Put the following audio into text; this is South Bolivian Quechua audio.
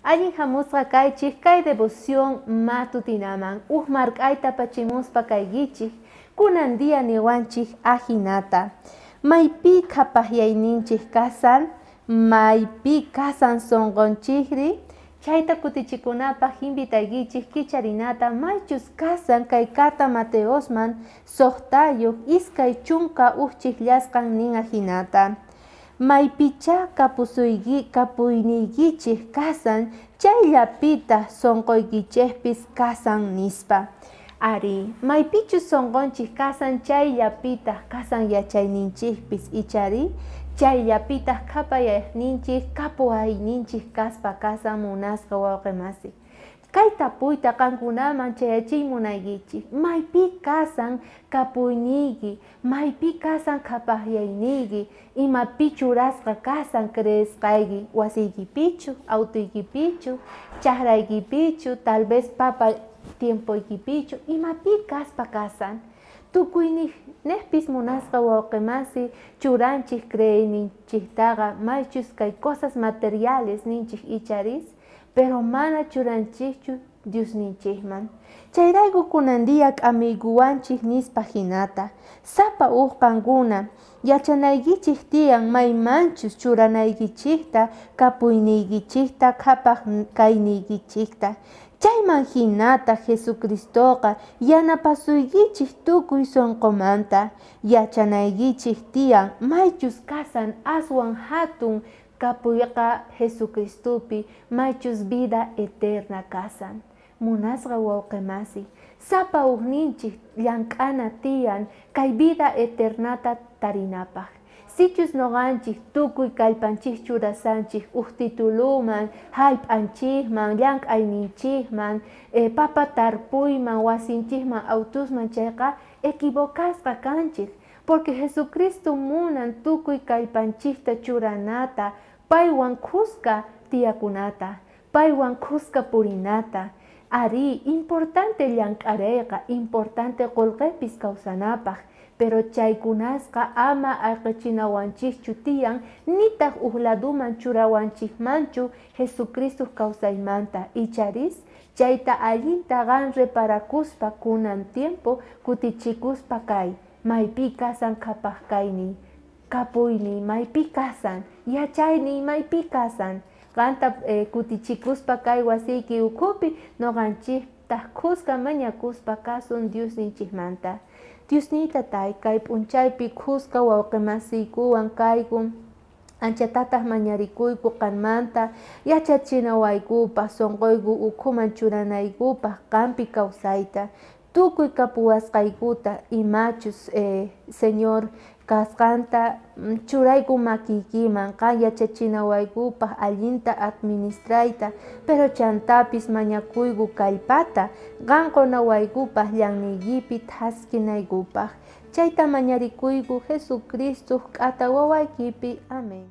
Allin hamusqa kaychik kay devoción matutinaman uj mark'ayta pachimuspa kaykichik kunan día niwanchik ajinata. Maypi qhapaqyayninchik kasan, maypi kasan sunqunchikri, chayta kutichikunapaq invitaykichik kicharinata maychus kasan kay carta Mateosman 6 20 ujchiqllasqan nin ajinata. Maypicha kapusuyki kapuyniykichik kasan chayllapitaq sunquykichikpis kasan nispa. Ari, maypichus sunqunchik kasan chayllapitaq kasan yachayninchikpis ichari chayllapitaq qhapayayninchik kapuwayninchik kaspa kasan munasqa wawqimasi. Kay tapuyta qankunaman chayachiy munaykichik, maypi kasan kapuyniyki, maypi kasan qhapaqyayniyki, imapi churasqa kasan creesqayki, wasiykipichu, autoykipichu, chakraykipichu, tal vez papa tiempoykipichu, imapi kaspa kasan. Tukuyniqpis munasqa wawqimasi churanchik creeyninchiktaqa maychus kay cosas materiales ninchik icharis, pero mana churanchikchu Diosninchikman. Chayrayku kunan día k'amiykuwanchik nispa hinata. Sapa uj qankuna yachanaykichik tiyan maymanchus churanaykichikta, kapuyniykichikta, qhapaq kayniykichikta. Chayman hinata Jesucristoqa yanapasuykichik tukuy sunqumanta. Yachanaykichik tiyan maychus kasan aswan hatun kapuyqa Jesucristopi, maychus vida eterna kasan. Munasqa wawqimasi, sapa ujninchik llank'ana tiyan kay vida eternata tarinapaq. Sichus noqanchik tukuy kallpanchik churasanchik uj tituluman, hallp'anchikman, llank'ayninchikman, papa tarpuyman, wasinchikman, autusman chayqa equivocasqa kanchik. Porque Jesucristo munan tukuy kallpanchikta churanata, paywan khuska tiyakunata, paywan khuska purinata. Ari, importante llank'arayqa, importante qullqipis kawsanapaq, pero chaykunasqa ama ayqichinawanchikchu tiyan, nitaq uj laduman churawanchikmanchu Jesucristo kawsaymanta. Icharis, chayta allinta qan reparakuspa kunan tiempo kutichikuspa kay, maypi kasan qhapaq kayniy, kapuyniy, maypi kasan, yachayniy, maypi kasan. Qanta kutichikuspa kay wasiyki ukhupi noqanchiktaq khuska mañakuspa kasun Diosninchikmanta. Diosniyta tay kay p'unchaypi khuska wawqimasiykuwan kayku, anchatataq mañarikuyku qanmanta yachachinawaykupaq, sunquyku ukhuman churanaykupaq qanpi kawsayta. Tukuy kapuwasqaykuta imachus Señor kasqanta churayku makiykiman, qan yachachinawaykupaq allinta administrayta, pero chantapis mañakuyku kallpata qan qunawaykupaq llanniykipi thaskinaykupaq. Chayta mañarikuyku Jesucristo k'ata wawaykipi. Amén.